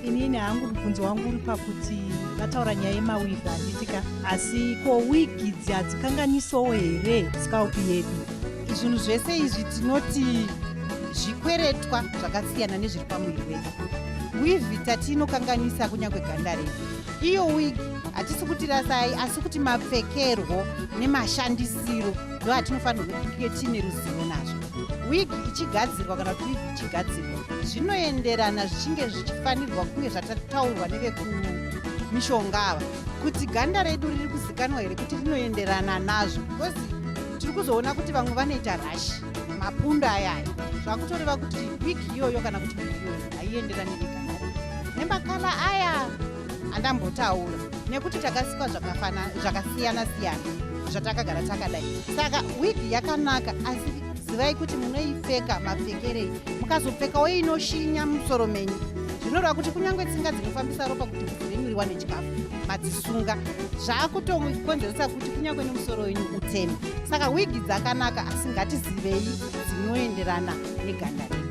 Inini hangu mubvunzo wangu uri pakuti vataura nyaya yemaweave, handiti ka? Asi ko wig idzi hadzikanganisowo here scalp yedu? Zvinhu zvese izvi tinoti zvikweretwa zvakasiyana nezviri pamuviri wedu. Weave tati inokanganisa kunyange ganda redu. Iyo wig hatisi kuti rasai, asi kuti mapfekerwo nemashandisiro ndo atinofanirwa kunge tiine ruzivo nazvo. Wig ichigadzirwa kana kuti weave ichigadzirwa, zvinoenderana zvichinge zvichifanirwa kunge zvatataurwa nevekumishonga ava kuti ganda redu riri kuzikanwa here kuti rinoenderana nazvo, because tiri kuzoona kuti vamwe vanoita rash, mapundu ayaya, zvakutoreva kuti wig iyoyo kana kuti wig iyoyo haienderani neganda redu nemacolour aya andambotaura, nekuti takasikwa zvakasiyana siyana, zvatakagara takadai. Saka wig yakanaka, asi zivai kuti munoipfeka mapfekerei. Mukazopfekawo inoshinya musoro menyu, zvinoreva kuti kunyange tsinga dzinofambisa ropa kuti bvudzi renyu riwane chikafu madzisunga, zvaakutokonzeresa kuti kunyange nemusoro wenyu uteme. Saka wigi dzakanaka, asi ngatizivei dzinoenderana neganda redu.